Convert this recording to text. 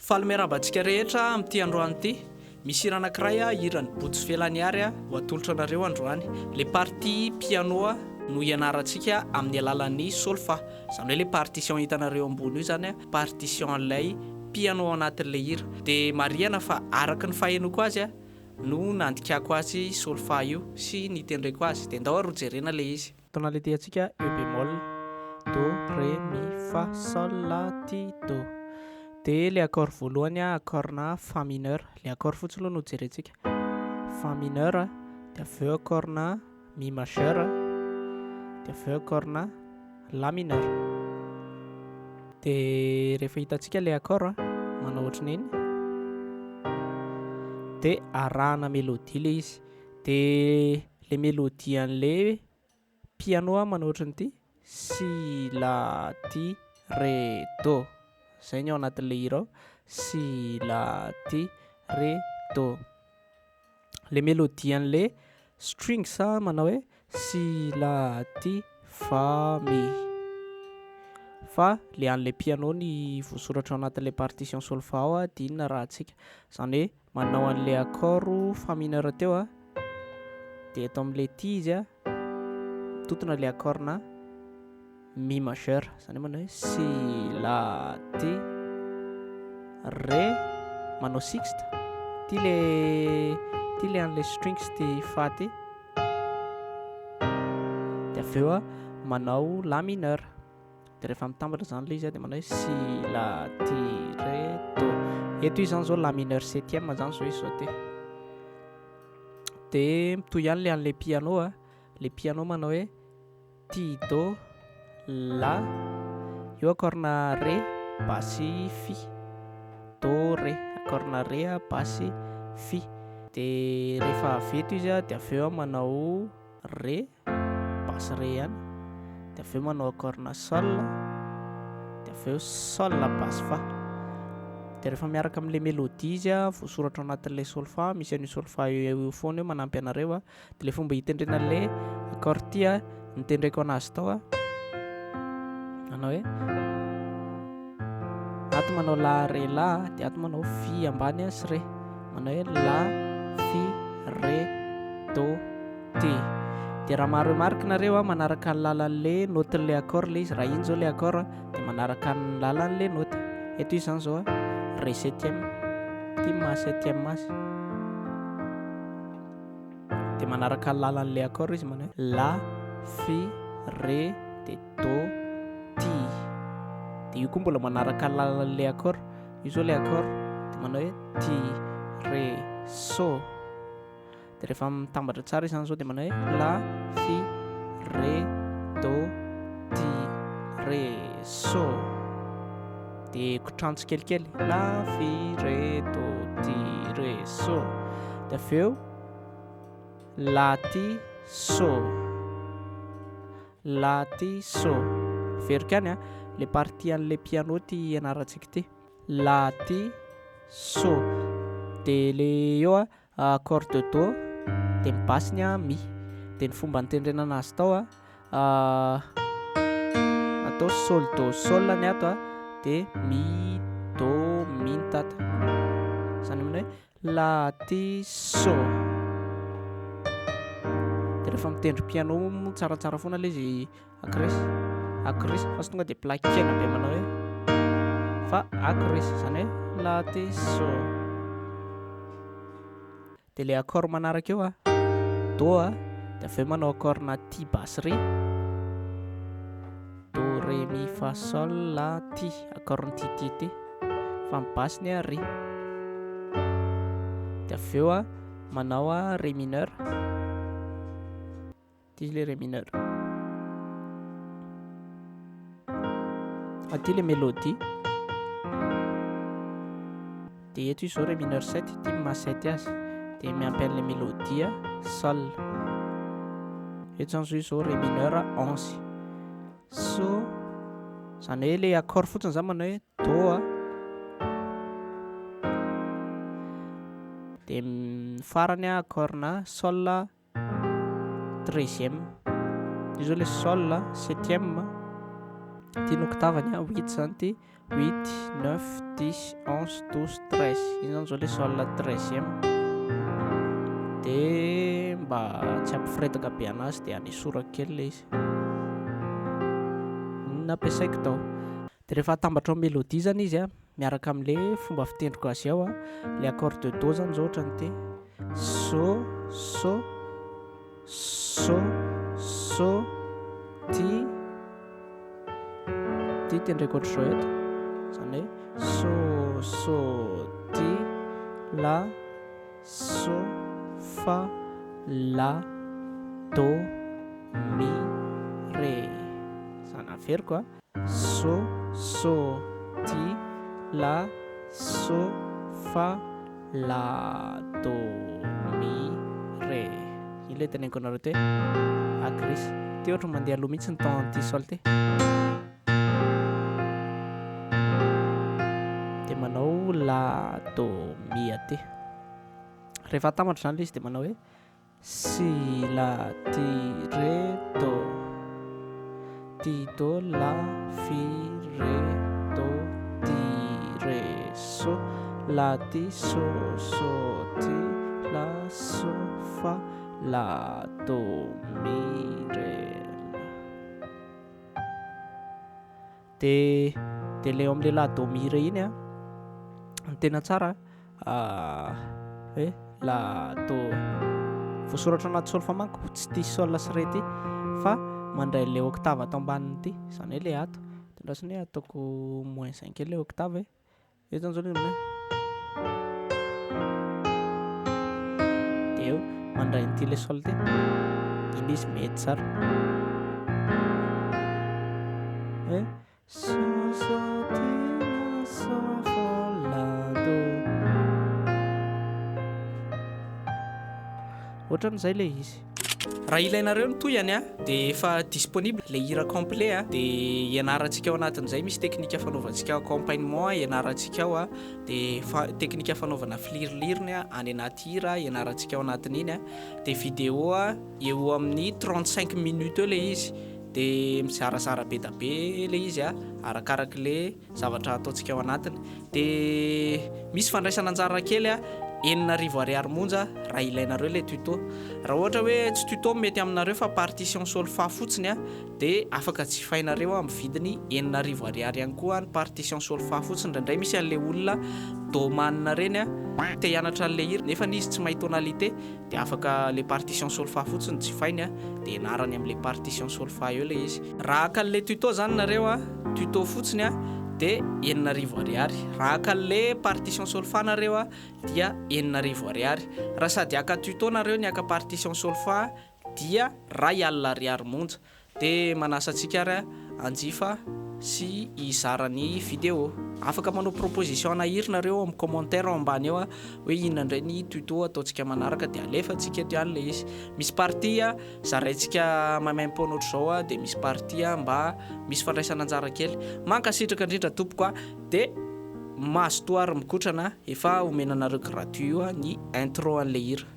Faly miarahaba antsika rehetra amin'ity androany ity. Misy hira anankiray hiran'i Bodo sy Felaniary ho atolotra anareo androany. Ilay partie piano no hianarantsika amin'ny alalan'ny solfa. Izany hoe ilay partition hitanareo ambony io izany partition an'ilay piano ao anatin'ilay hira. Dia marihana fa araka ny fahenoako azy no nandikako azy solfa io sy nitendreko azy. Dia ndao ary hojerena ilay izy. Tonalité antsika E bémol, Do, Ré, Mi, Fa, Sol, La, Ti, Do. Dia ilay accord voalohany accord-na Fa mineur. Ilay accord fotsiny aloha no jerentsika. Fa mineur, dia avy eo accord-na Mi majeur, dia avy eo accord-na La mineur. Dia rehefa hitantsika ilay accord manao ohatran'iny, dia arahana mélodie ilay izy. Dia ilay mélodie an'ilay piano manao ohatran'ity, si la ti re do, izay ny ao anatin'ilay hira ao, si la ti re do. Ilay mélodie an'ilay strings manao hoe si la ti fa mi. Fa ilay an'ilay piano ny voasoratra ao anatin'ilay partition solfa ao dia iny no arahantsika, izany hoe Manao an'ilay accord fa mineur teo a, dia eto amin'ilay ty izy a, mitotona ilay accord na mi majeur, izany hoe manao hoe si la ti re, manao sixte, ty le ty le an'ilay strings ty fa ty, dia avy eo a manao la mineur. Dia rehefa mitambatra izany ilay izy dia manao hoe si la ti re do. Eto izy izany izao la mineur septième izany izao izy izao ty. Dia mitohy ihany ilay an'ilay piano a. Ilay piano manao hoe ti do la, io accord-na re basy fi, do re, accord-na re basy fi. Dia rehefa avy eto izy a dia avy eo manao re. Basse re ihany, dia avy eo manao accord na sol, dia avy eo sol basse fa. Dia rehefa miaraka amin'ilay mélodie izy a, voasoratra ao anatin'ilay solfa, misy an'io solfa io foana eo manampy anareo a, dia ilay fomba hitendrena an'ilay accord ity a, nitendreko anazy tao a, manao hoe ato manao la re la, dia ato manao fi ambany sy re, manao hoe la fi re do. T. Dia raha maha remarque nareo a, manaraka ny lalan'le note-n'le accord le izy, raha iny zao le accord dia manaraka ny lalan'le note. Eto izy zany zao a, Ré septième, ity ny maha septième azy. Dia manaraka ny lalan'le accord izy manao hoe La, Fi, Ré, dia Do, Ti. Dia io koa mbola manaraka ny lalan'le accord, io zao le accord, dia manao hoe Ti, Ré, So. Dia rehefa mitambatra tsara izany izao dia manao hoe la, fi, re, do, ti, re, so. Dia kotrano tsikelikely la, fi, re, do, ti, re, so. Dia avy eo la, ti, so. La, ti, so. Averiko ihany a, ilay partie an'ilay piano ity ianarantsika ity. La, ti, so. Dia ilay eo a. Accord de do dia ny basse-ny a mi, dia ny fomba nitendrena anazy tao a atao sol do sol ny ato a dia mi do mi ny tato, izany hoe la ti so, dia rehefa mitendry piano moa tsaratsara foana ilay izy acris acris fa tsy tonga dia plaquena be manao hoe fa acris izany hoe la ti so. Dia ilay accord manaraka eo a, do a, dia avy eo manao accord na ti basse re, do re mi fa sol la ti, accord ny ti ti ti, fa ny basse ny a re, dia avy eo a manao a re mineur. Ty le ré mineur. Aty le mélodie. Dia eto izy izao ré mineur 7, ity ny maha 7 azy. Dia miampy an'ilay mélodie sol. Eto izany izao izy izao ré mineur 11. So, izany hoe ilay accord fotsiny izany manao hoe do a. Dia ny farany accord-na sol treizième, io zao le sol septième, ty ny octave-ny a, huit zany ty, Huit, neuf, dix, onze, douze, treize. Iny zany zao le sol treizième. De mba tsy hampifiretaka be anazy de anesorako kely le izy. Iny no ampiasaiko tao. De rehefa atambatra ao mélodie zany izy a, miaraka am'le fomba fitendriko azy ao a, le accord de do zany zao ohatran'ity: sô, sô, sô, sô, ti, ty tendreko ohatr'izao eto, zany hoe sô, sô, ti, la, sô, fa, la, dô, mi, ré, zany averiko a: sô, sô, ti, la, sô, fa, la, dô, mi, ré. Iny le teneniko anareo teo hoe a grisy, ty ohatry mandeha aloha mihitsy ny temps an'ity sol ty. De manao la, dô, mi aty. Rehefa atambatra zany le izy de manao hoe: si, la, ti, ré, dô, ti, dô, la, fi, ré, dô, ti, ré, sô, la, ti, sô, sô, ti, la, sô, fa, la, dô, mi, ré. De de le eo am'le la, dô, mi, ré iny a, ny tena tsara hoe la, dô, voasoratra anaty solfa manko tsy ty sol sy ré ty fa mandray an'le octave ato ambanin'ity, zany hoe le ato, de andrasana hoe ataoko moins un kely le octave e, eo zany zao le hoe de eo mandray an'ity le sol ty, iny izy mety tsara hoe sô, sô, ti, la, sô, fa, la, dô. Ohatran'izay le izy. Raha ilainareo ny tohiny a, de efa disponible le hira complet a, de ianarantsika ao anatin'izay misy teknika fanaovantsika accompagnement ianarantsika ao a, de fa- teknika fanaovana fiiliriliriny a any anaty hira ianarantsika ao anatin'iny a, de vidéo a eo amin'ny 35 minutes eo le izy, de mizarazara be da be le izy a arakarak'le zavatra ataontsika ao anatiny, de misy fandraisana anjara kely a 6000 ariary monja raha ilainareo le tuto. Raha ohatra hoe tsy tuto mety aminareo fa partition solfa fotsiny a, de afaka jifainareo amin'ny vidiny 6000 ariary ihany koa ny partition solfa fotsiny. Indraindray misy an'le olona domana reny a te hianatra an'le hira nefa izy tsy mahay tonalité, de afaka le partition solfa fotsiny jifainy a, de ianarany am'le partition solfa eo le izy. Raha haka an'le tuto zany nareo a, tuto fotsiny a, de 6000 ariary. Raha haka an'le partition solfa nareo a, dia 6000 ariary. Raha sady haka tuto nareo ny haka partition solfa dia 1000 ariary monja. De manasa antsika ary a hanjifa sy hizara ny vidéo. Afaka manao proposition ana hira nareo amin'ny commentaire ao ambany eo a, hoe inona indray ny tuto ataontsika manaraka, de alefantsika eto ihany le izy. Misy partie a zaraintsika maimaimpoana ohatr'izao a, de misy partie a mba misy fandraisana anjara kely. Mankasitraka indrindra tompoko a, de mazotoa ary mikotrana, efa omena anareo gratuit io a ny intro an'le hira.